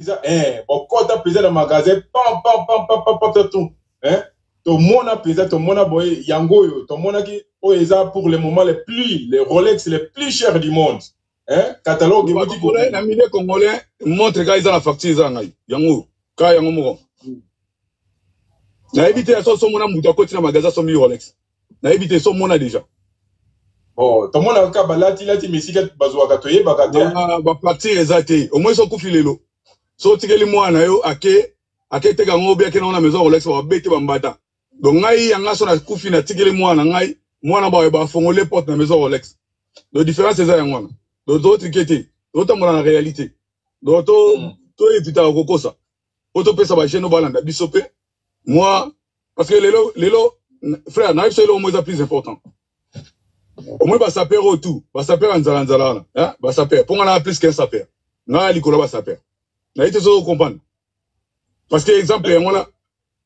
Mpenza bokota mpenza na magasin, pam pam pam pam pam pam, tout, eh? Tomona mpenza, tomona boye yango oyo tomonaki, oyo eza pour le moment le plus, le Rolex le plus cher du monde, hein? Catalogue euti na milieu congolais, montre kaka eza na facture, eza ngai yango kaka yango moko. Nayebi te so somona moto akoti na magasin asombi Rolex, nayebi te so mona déjà. Bon, tomona kaka balati lati misika bazwaka, toyebaka te. Bafacture eza te. Omoi so okufi lelo, so otikeli mwana na yo ake aketeka yango, obi ake nango na maison Rolex, babete bambata. Donc ngai yanga so nakufi, natikeli mwana ngai, mwana bayo bafongole porte na maison Rolex. Donc différence eza yango wana. Donc tozotriquer te, tozotambola na réalité. Donc to toevitaka kokosa po topesa bajeune oyo balanda biso mpe moi, parce que lelo lelo, frère, nayebi so eloko mo eza plus important. Omoi basapeurs oyo, tout basapeurs ya nzala nzala wana, basapeurs, mpo nga na plus qu'un sapeur, ngai ya likolo ya basapeurs, nayebi te soki ocomprendre. Parce que exemple yango wana,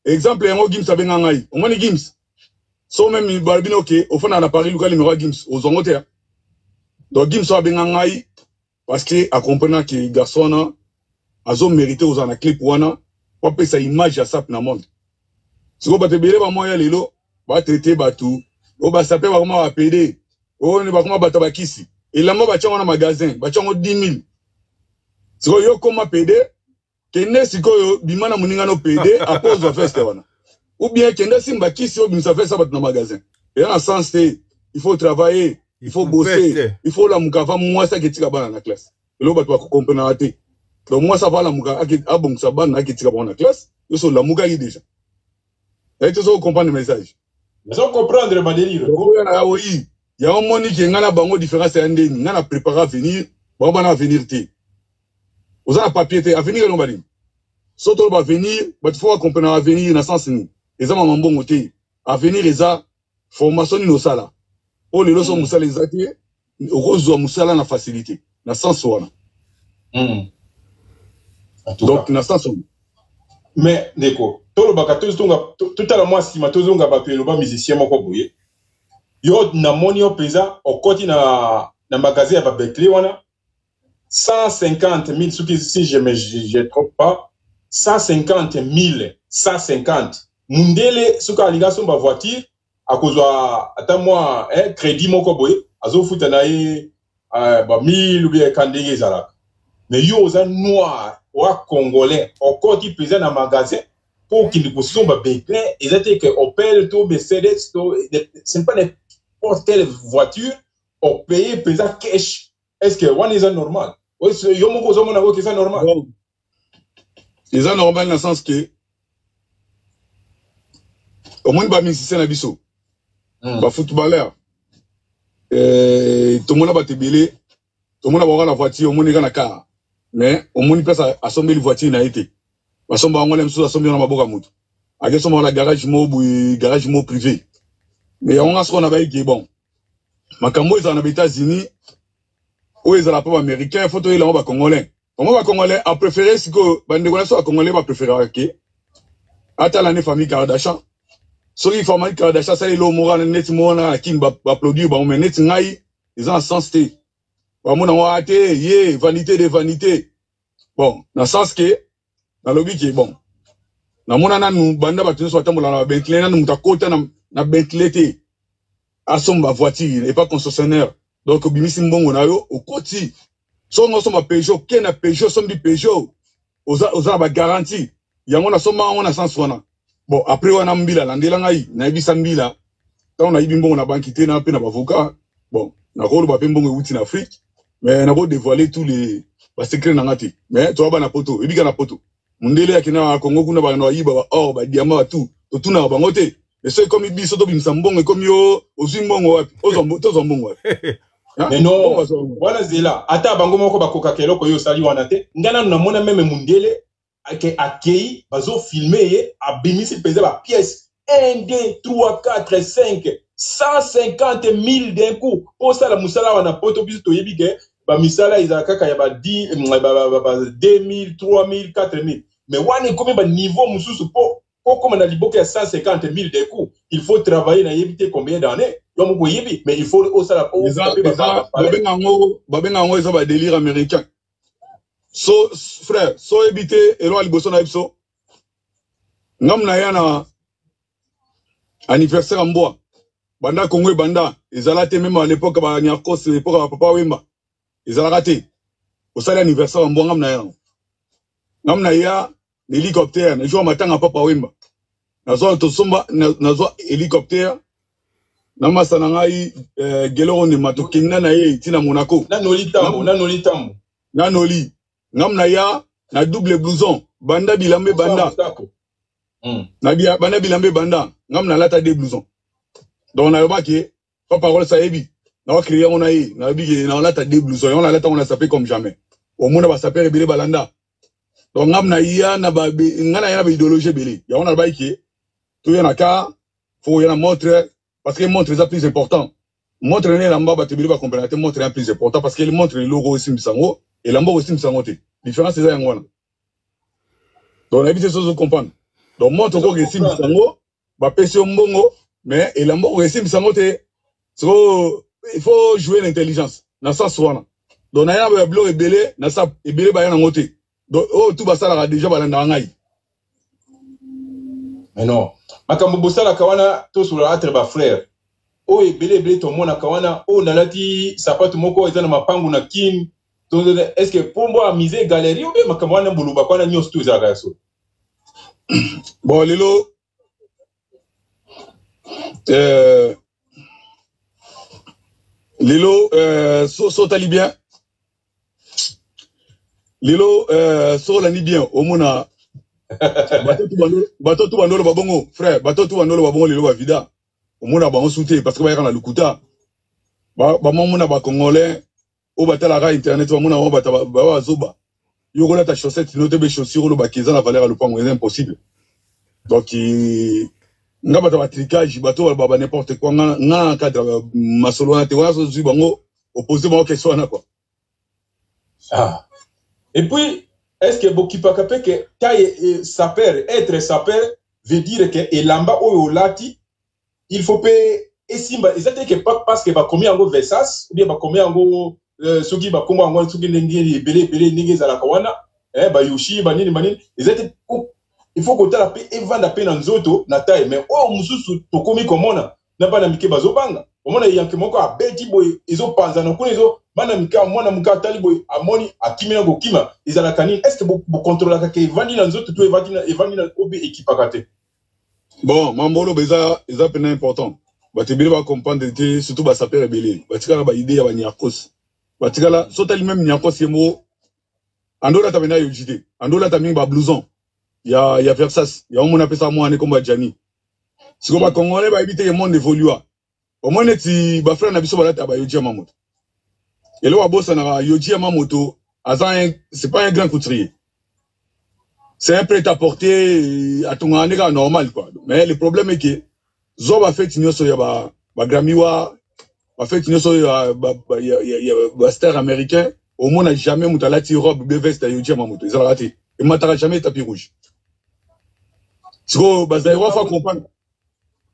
exemple yango, Gims abenga ngai. Omoni Gims, so même balobi no ke ofandaka na Paris, luka numéro ya Gims, ozwango te. Donc Gims oyo abenga ngai parce que acomprena ke garçon wana azomérite kozala na clip wana po apesa image ya sape na monde. Sikoyo bato ebele bamoya lelo batraite bato oyo basapeurs bakoma bapédés, oyo bakoma bato bakisi elamba, batyango na magasin, batyango 10 000. Sikoyo yo koma pédé, kende sikoyo bima na moninga no pédé, apo ozwa veste wana, ou bien kende simba kisi, obimisa veste ya bato na magasin. Eza na sens te. Il faut travailler, il faut bosser, il faut olamuka avant mwasi aketika bana na classe. Eloko bato bakokomprenaka te. Donc mwasi ava alamuka, abongisa bana, aketika bango na classe, yo so olamukaki déjà. Naye te soki comprendre message. Nazo comprendre badélire. Oyo na oyi yango, moni ke ngai na bango différence ya ndeni: ngai na prépare avenir, bango bana avenir te. Oza na papier te, avenir elongo banini? So toloba avenir, bato faut bacomprendre avenir na sens nini. Eza mama mbongo te. Avenir eza formation nini osala oyo lelo so mosala eza te, okozwa mosala na facilité, na sens wana. Donc na sens wana. Mais ndeko, tolobaka, tozonga, totala mwa nsima, tozonga. Bato eloba musicien moko boye, yo namoni yo mpenza okoti na magasin ya baBentley wana, 150 000, soki si je me je trompe pas, 150 000, 150. Mundele soki alingi asomba voiture, akozwa ata mwa crédit moko boye, azofuta na ye ba 1000 ou bien ka ndenge ezalaka. Mais yo oza noir, oa congolais, okoti mpenza na magasin mpo okende kosomba Bentley, eza te ke Opel to Mercedes to, ce n'est pas n'importe quelle voiture, opaye mpenza cash. Est ce que wana eza normal? Yo moko ozomona oyo eza normal? Bon. Eza normal na sens ke omoni bamusicien na biso, bafootballeur, tomona bato ebele, tomona bango na voiture, omoni kaka na car, mais omoni place asombeli voiture na ye te. Basomba yango na mosusu, asombi yango na maboko ya motu, akesomba yango na garage mo boye, garage mo privé. Mais yango nga sikoyo na bayike, bon, makambo oyo ezala na baÉtats-Unis, oyo ezala mpo baaméricain, faut toyela yango bacongolais. Bango bacongolais apréféré sikoyo, bandeko na biso bacongolais bapréféraka ke atala ne famille Kardashian. Soki famille Kardashian asali eloko moko wana neti moko wana na Kini, baapplaudir bango. Mais neti ngai, eza na sens te. Bamona yango aa te ye vanité de vanité. Bon, na sens ke nalobi ke bon, namona nanu banda bato nyonso batambola na baBentley, nanu moto akota na Bentley te, asomba voiture epa concessionnaire. Donc obimisi mbongo na yo, okoti songo osomba Peugeot, oke na Peugeot, osombi Peugeot, oza na bagarantie yango. Nasomba yango na sens wana. Bon, après wana mbila landela ngai, nayebisa mbila ntango nayibi mbongo na banki te, na mpe na bavocat. Bon, nakoloba mpe mbongo ewuti na Afrique, mais nakodévoile tous les basecret na nga te. Mais toya bana poto, ebika na poto, mondele akenda na Congo kuna, bakenda bayiba baor, badiamant, batu totunaka bango te. Mais so ekomi biso tobimisa mbongo, ekomi yo ozwi mbongo wapi, tozwa mbongo wapi? Mais non, wana zela, ata bango moko bakokaka eloko oyo osali wana te. Ngai nanu namona même mundele ake akei, bazofilme ye, abimisi mpenza bapièce 1, 2, 3, 4, 5, 150 000 d'un coup. Mpo osala mosala wana poto, biso toyebi ke bamisala ezala kaka ya ba 2000, 3000, 4000, mais wana ekomi baniveau mosusu. Mpo okóma na liboke ya 150 000 d'un coup, il faut travailler nayebi te combien d'années, yo moko oyebi, mais il faut osala. Babenga yango eza badélire américain. So frère, so oyebi te eloko ya liboso na biso ngamu na ya na anniversaire ya mbwa banda Congo ebanda ezala te, meme à l'époque ba Niarcos, l'époque ya papa Wemba ezalaka te. Osali anniversaire ya mbwa, ngamu na ya, ngamu na ya na hélicoptère na jour matanga papa Wemba, nazwa tosomba, nazwa hélicoptère na masa na ngai Geloro Ndema, tokenda na ye ntina Monaco. Na Noli Tambo, na Noli Tambo. Na Noli ngam na ya na double blouson banda bilamba ebanda na bia, banda bilamba ebanda ngam nalata deux blouson. Donc nalobaki pa parole sayebi naocréer yango na ye, nalobi ke naolata deux blouson, yango nalata yango na sape comme jamais. Omona basapeurs ebele balanda. Donc ngam na ya na ba nga na ya na baidéologie ebele. Yango nalobaki ke toya na car, faut oya na montre, parce que montre eza plus important. Montre na elamba, bato ebele bacomprendre te. Montre eza plus important parce que montre eloko osimbisa yango, elamba okosimbisa yango te. Différence eza yango wana. Donc nayebi te soki ozocomprendre. Donc montre okoki esimbisa yango, bapesi yo mbongo, mais elamba okoki esimbisa yango te. Siko il faut jouer l'intelligence na sens wana. Donc naya na biloko ebele na sa ebele baya nango te. Donc oyo tu basalaka déjà balandaka ngai. Mais non, makambo bosalaka wana, tosolola entre bafrère. Oyo ebele ebele tomonaka wana, oyo nalati sapatu moko eza na mapangu na Kine, est ce que mpo mbo amise galerie obe makambo wana bolobaka wana nyonso to ezalaka ya solo? Bon, lelo lelo so otali bien lelo, so olandi bien, omona bato tu bandolo babongo, frère, bato tu bandolo babongo lelo bavida, omona bango su te parce que bayaka na lokuta. Bamamona bacongolais oyo batalaka internet, bamona bango bato bazoba. Yo kolata chaussette no te, be chaussure olobaki eza na valeur ya lopango, eza impossible. Donc nga bato ya batrucage, bato baloba ba n'importe quoi, nga na cadre masolo wana te. Wana sozwi bango, opose bango question wana quoi. Ah. Et puis, est ce que bokipaka mpe ke taille sapeur, être sapeur veut dire ke elamba oyo olati, il faut mpe esimba? Eza te ke parce que bakomi yango Versace ou bien bakomi yango soki bakombo yango soki ndenge ebele ebele ndenge ezalaka wana, bayoshi banini banini, eza te. Il faut kotala mpe evanda mpe na nzoto na taille. Mais oyo mosusu tokomi komona na bana mike bazobanga, omona yanke moko abeti boye, ezopanzana kuna, ezo bana mike, mwana moke atali boye, amoni, akimi na kokima. Ezalaka nini? Est ce que bokontrolaka ke evandi na nzoto to evandi na obe ekipaka te? Bon, mambo oloba eza mpena important. Bato ebele bacomprendre te, surtout basapeurs ebele batikala baidée ya baniarcos. Batikala so otali même Niarcos ye moko andolata mpena Yohji te, andolata mingi bablouson ya Versace. Yango mona apesa mwana ekombo ya Jani. Sikoyo bacongolais bayebi te ke monde évolua. Omoni neti bafrère na biso balata baYohji Yamamoto. Eloko abosanaka, Yohji Yamamoto aza, c'est pas un grand couturier, c'est un prêt à porter, atongaka nde kaka normal quoi. Mais le problème est que zwa bafête nyonso ya baGrammy wa bafête nyonso ya bastar américain, omona jamais moto alati robe be veste ya Yohji Yamamoto. Ezalaka te, emataka jamais tapis rouge. Sikoyo bazaïrois faut comprendre.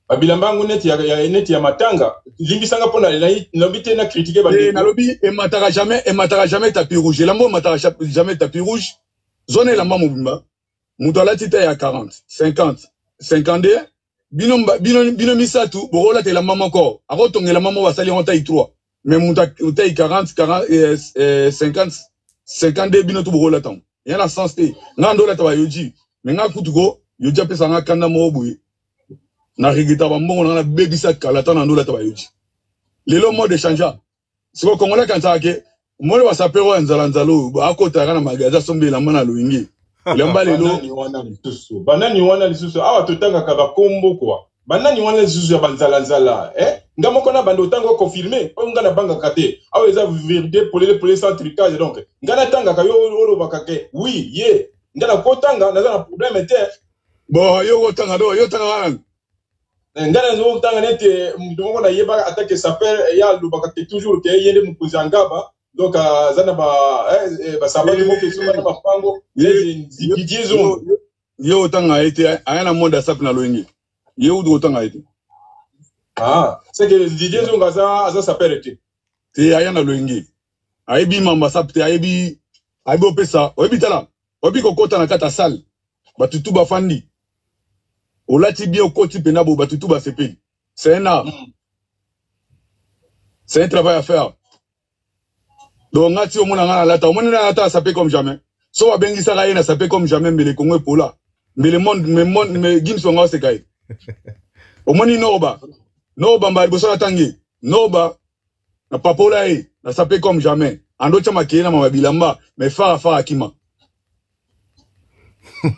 Babilamba yango neti ya matanga, limbisanga mpona nalobi te na critique. Nalobi emataka jamais, emataka jamais tapis rouge. Elamba emataka jamais tapis rouge. Zona elamba mobimba, moto alati te ya 40, 50, 52. Bino, bino, bino misatu bokolata elamba moko, akotonga elamba moko, basali yango taille 3, mais moto taille 40, 40, 50, 52, bino to bokolata yango, eya na sens te. Nga ndo olata baYohji, mais nga kutu ko Yohji apesa nga kanda moko boye, na regretter bambongo na nga nabebisa kala ta na ndo olata baYohji. Lelo mode echangea. Sikoyo congolais akanisaka ke omoni basapeurs oyo ya nzala-nzala oyo akotaka na magasin, asombi elamba na loyenge, elamba lelo. Banani wana lisusu? Banani wana lisusu? Awa totangaka bakombo kwa banani wana lisusu ya banzalanzala, eh? Nga moko na bando otanga oconfirme oyo nga nabangaka te. Awa eza vérité polele polele, sans trucage. Donc nga natangaka, yo olobaka ke oui ye nga nakotanga, naza na problème te. Bon, yo kotanga do yo tanga wana. Nga nazotanga neti moto moko nayebaka atake sapeur, ye alobaka ke toujours ke ye nde mokonzi ya ngaba. Donc aza na basabaki moko esomba na mapango, Didier Zongo. Ye otanga ye te, aya na monde asapi na loyenge, ye udu otanga ye te. Ah, c'est que Didier Zongo aza sapeur te? Te, aya na loyenge, ayebi mambo asapi te, ayebi. Ayebi opesa, oyebi tala, oyebi kokota na kati ya salle, bato tu bafandi, olati bien, okoti mpena bo, bato tu basepeli. C'est un art. C'est un travail à faire. Donc nga ti omona nga nalata, omoni nga nalata sape comme jamais. So babengisaka ye na sape comme jamais, mbele Congo epola. Mbele monde, mais monde, mais Gims wanga oseka ye. Omoni Norba, Norba mbala liboso natangi, Norba na papola ye na sape comme jamais. Ando tia makele na mama bilamba, mais fara fara akima.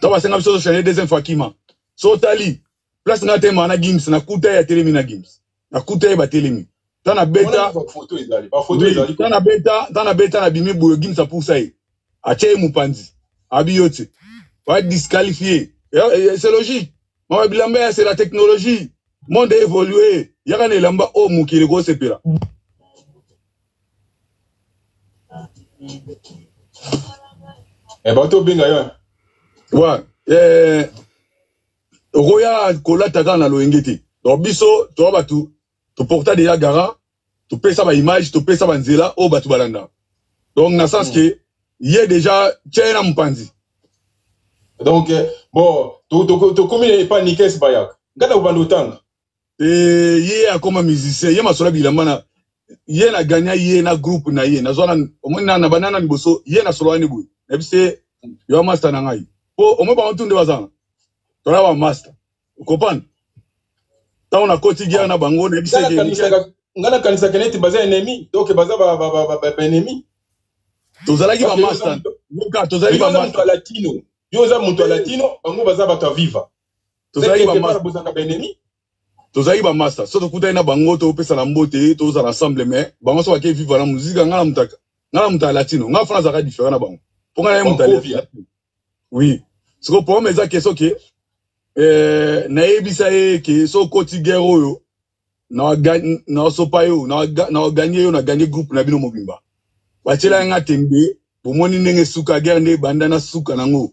To basenga biso tochanger deuxième fois akima. So otali place nga te na Gims, nakuta ye atelemi na Gims. Nakuta ye batelemi. Tant na beta, tant na beta, tant na beta na bimi boyo Gims apusa ye. Atie ye mopanzi. Abi yo te. Va disqualifier. C'est logique. Mama bilamba c'est la technologie. Monde a évolué. Yaka na elamba o mokili kosepela. Eh bato obenga yo. Ouais. Eh, okoya kolata kaka na loyenge te. Donc biso toa bato toporta deja gara, topesa baimage, topesa banzela oyo bato balanda. Donc na sens ke ye déjà tia ye na mopanzi. Donc bon, tokomi epa Nikes Bayaka. Ngata kobanda otanga. Ye akoma musicien, ye masolo bilamba na ye na gagna ye na groupe na ye nazwa na omoni na banana liboso ye na solo wani boye nayebi se yo master na ngai po omoni bango tu nde bazana tola ba master okopana ntango nakoti guerre na bango nayebi se nga nakanisaka neti baza ennemi, donc baza baennemi. Tozalaki ba master yoka, tozalaki ba master. Latino, yo oza moto ya latino, bango baza bato ya viva. Tozalaki ba master, bozalaka baennemi. Tozalaki ba master. So tokutani na bango, topesana mbote, tozala ensemble, mais bango so bake vivre na muzika, nga na moto nga na moto ya latino, nga fana azalaka différent na bango mpo nga na ye moto ya oui. Siko problème eza ke soki nayebisa ye ke so okoti guerre oyo nasopa yo, naoganye yo, naganye groupe na bino mobimba. Batiela nga tembe, bomoni ndenge suka guerre nde ebanda na suka nango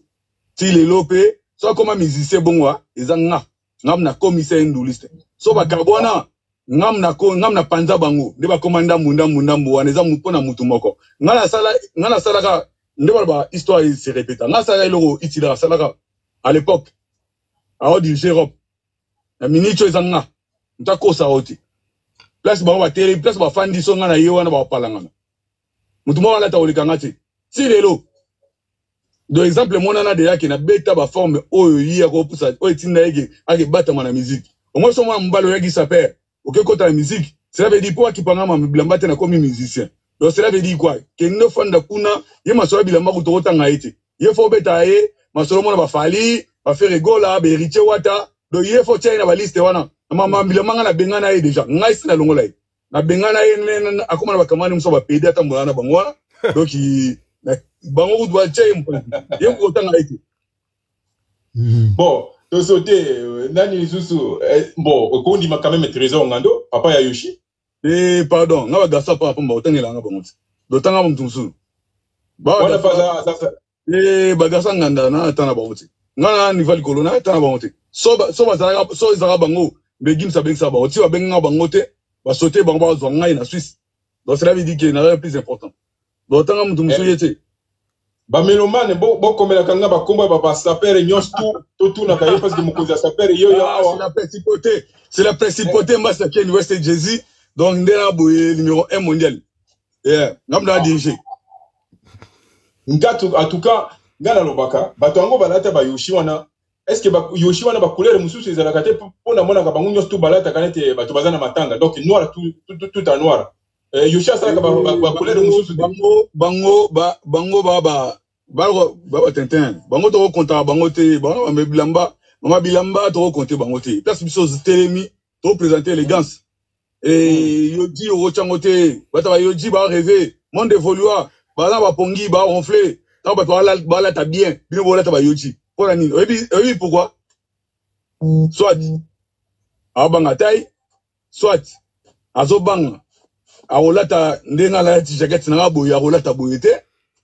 ti lelo. Mpe so akoma musicien bongo eza nga ngam nakomisa ye nduliste. So bakabwana, ngam ngam na panza bango nde bakoma ndambu ndambu ndambu. Wana eza mpo na mutu moko. Nga nasalaka nde baloba histoire se répéta. Nga asalaka eloko Hitler asalaka à l'époque aodirige Europe. Na minute oyo eza nga moto akosa o te. Place bango batelemi, place bafandi, so nga na ye wana bapalangana, motu moko alata koleka nga te ti lelo. Donc exemple emonana deja ke nabeta baforme oyo ye akopusa oyo etinda ye ke akebatama na musique. Omoi so mwana mobali oyaki saper, oke kota na musique, cela veut dire mpo akipanga ma bilamba te, nakomi musicien. Donc cela veut dire quoi? Kende ofanda kuna, ye masolo ya bilamba kutu okotanga ye te. Ye fo obeta ye masolo mona bafali, baFerre Gola, baHéritier Wata. Donc ye fo tia ye na baliste wana na mama bilamba. Nga nabengana ye déjà, ngai si nalongola ye, nabengana ye, akoma na bakamani mosusu bapede atambola na bango wana. Donc bango kutu batia ye mopanzi, ye kotanga ye te. Bon, tosote nani lisusu? Bon, okondima quand même Trésor Ngando, papa ya Yoshi. Eh pardon, nga bagarçon pamba pamba otangelanga bango te, dotanga motu mosusu. Wana pa. Eh, bagarçon nganda na ata na bango te. Nga na niveau likolo na ata na bango te. So so bazalaka, so ezalaka bango mbe Gims abengisaka bango ti babengaka bango te, basote bango bazwa ngai na Suisse. Donc cela veut dire que naza plus important. Donc tanga motu mosusu ye te. Bamélomane, bokomelaka nga bakombo ya basapeurs nyonso tu totunaka ye, parce que mokonzi ya sapeur yo yo awa. C'est la principauté, c'est la principauté Master Ken West Jésus. Donc nde na boye numéro 1 mondial, yeah, ngam na dirige. Nga en tout cas nga nalobaka bato yango balata bayoshi wana, est ce que yoshi wana bacouleur mosusu ezalaka te? Mpo namonaka bango nyonso tu balataka nete bato baza na matanga, donc noir, tout, tout, tout en noir. Yoshi asalaka bacouleur mosusu? Bango bango bango ba ba ba tintin, bango tokokontaka bango te. Bango bame bilamba, mama bilamba, tokokonte bango te. Place biso telemi, toprésente élégance e yoji okotyango te. Bato bayoji barêve, monde évolua, baza bapongi baronfle. Ntango bato balata bien, bino bolata bayoji mpona nini? Oyebi, oyebi pourquoi? Soit aobanga tai, soit azobanga akolata ndenge alati jaquette nanga boye, akolata boye te.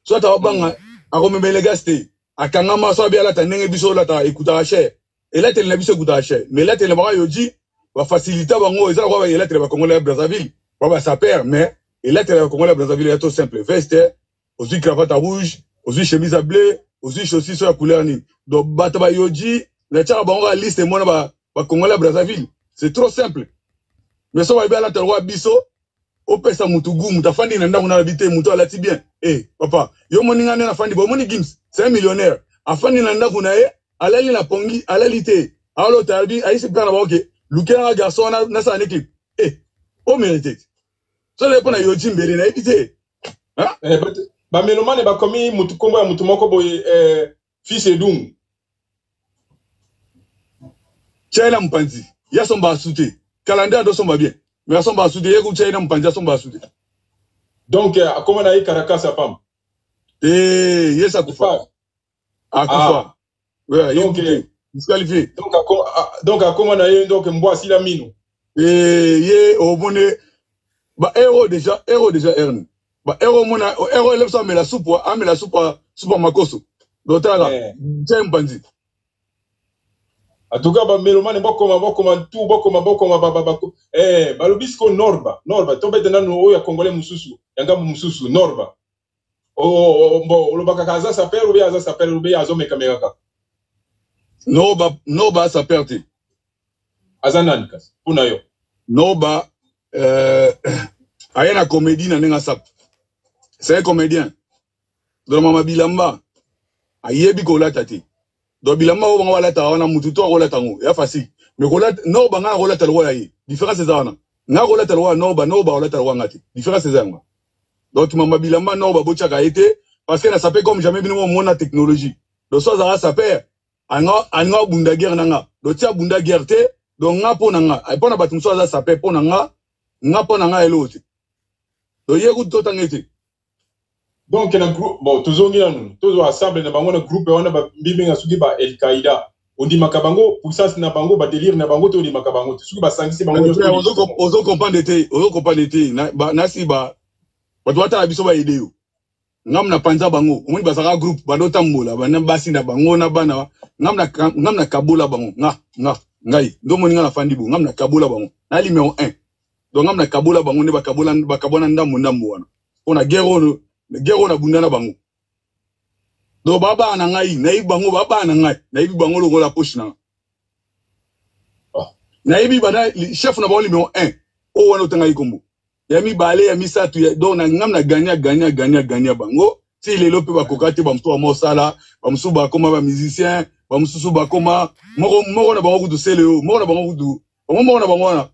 Soit aobanga akomema élégance te, akangama. So abi alata ndenge biso olata, ekutaka cher. Elateli na biso ekutaka cher, mais elateli na bango yoji bafacilita bango eza lokola elateli bakongolais ya Brazzaville ba basapeurs. Mais elateli ya bakongolais ya Brazzaville ya to simple veste, ozwi cravate rouge. Ozwi chemise ya bleu, ozwi chaussure so ya couleur nini. Donc bato ba Yohji natiaka bango kaka liste mona ba ba Congolais ya Brazzaville. C'est trop simple. Mais so bayebi alata lokola biso, opesa mutu goût, mutu afandi na ndako na lobi te, mutu alati bien. Eh papa, yo moni nga nde nafandi, bomoni Gims, c'est un millionnaire. Afandi na ndako na ye, alali na pongi, alali te. Alota alobi ayisi père na bango ke lukela nga garçon wana nasala ne clip. Eh, o mérite. So naye mpo na Yohji mbele nayebi te. Hein? Eh, ba mélomane bakomi mutu kombo ya mutu moko boye eh, fils Edungu. Tia ye na mopanzi. Ye asomba asu te. Kala nde adosomba bien. Mais asomba asu te. Ye kutia ye na mopanzi asomba asu te. Donc eh, akoma na ye karakasa pamba. Te, ye akufa. Akufa. Ah. Ouais, donc, ye disqualifié. Donc akoma, ah, donc akoma na ye donc mbwa asila mino. Eh, ye omone ba héros déjà, héros déjà Ernie. Ba héros mona héros elebisa amela supu, amela supu, supu makoso. Donc tala, eh. tia mpanzi. En tout cas ba mélomane bokoma bokoma tout bokoma bokoma ba ba ba eh balobi siko norba norba tobeta nanu oyo ya congolais mosusu ya ngambo mosusu norba oh, oh, bon olobaka kaka aza saper obe aza saper obe azomekameka kaka norba norba saper te aza nani kasi mpo na yo norba euh, aye na comédie na ndenge asap c'est un comédien donc mama bilamba ayebi kolata te donc bilamba oyo bango balataka wana mutu to akolata yango ya facile mais kolata norba ngai akolata lokola ye différence eza wana ngai akolata lokola norba norba akolata lokola ngai te différence eza yango donc mama bilamba norba botyaka ye te parce que na sape comme jamais bino momona technologie donc so azalaka saper alinga abunda guerre na nga donc ti abunda guerre te donc nga mpo na nga mpo na bato mosusu aza saper mpo na nga nga mpo na nga eloko te donc ye kutu totanga ye te Donc na groupe bon tozongi nanu tozwa ensemble na bango na groupe wana ba mbibenga soki ba El Qaïda ondimaka bango puissance na bango ba délire na bango to ondimaka bango te soki basangisi bango nyonso ozo comprendre te ozo comprendre te nasi ba bato batala biso ba aide yo ngam na panza bango omoni bazalaka groupe bando tambola bana basi na bango na bana ngam na ngam na kabola bango nga nga ngai ndo moni nga na fandi bo ngam na kabola bango na numéro 1 donc ngam na kabola bango nde bakabola bakabwana ndambo ndambo wana mpo na guerre oyo guerre oyo nabunda na bango donc babaa na ngai nayebi bango babaa na ngai nayebi bango lokola poche na nga oh. nayebi bana chef na bango numero 1 oyo wana otangaki kombo ya mibale ya misato ya donc na ngam na gagna gagna gagna gagna bango ti lelo mpe bakoka te bamosusu bamosala bamosusu bakoma bamusicien bamosusu bakoma moko moko na bango kutu sele oyo moko na bango kutu bango moko na bango wana.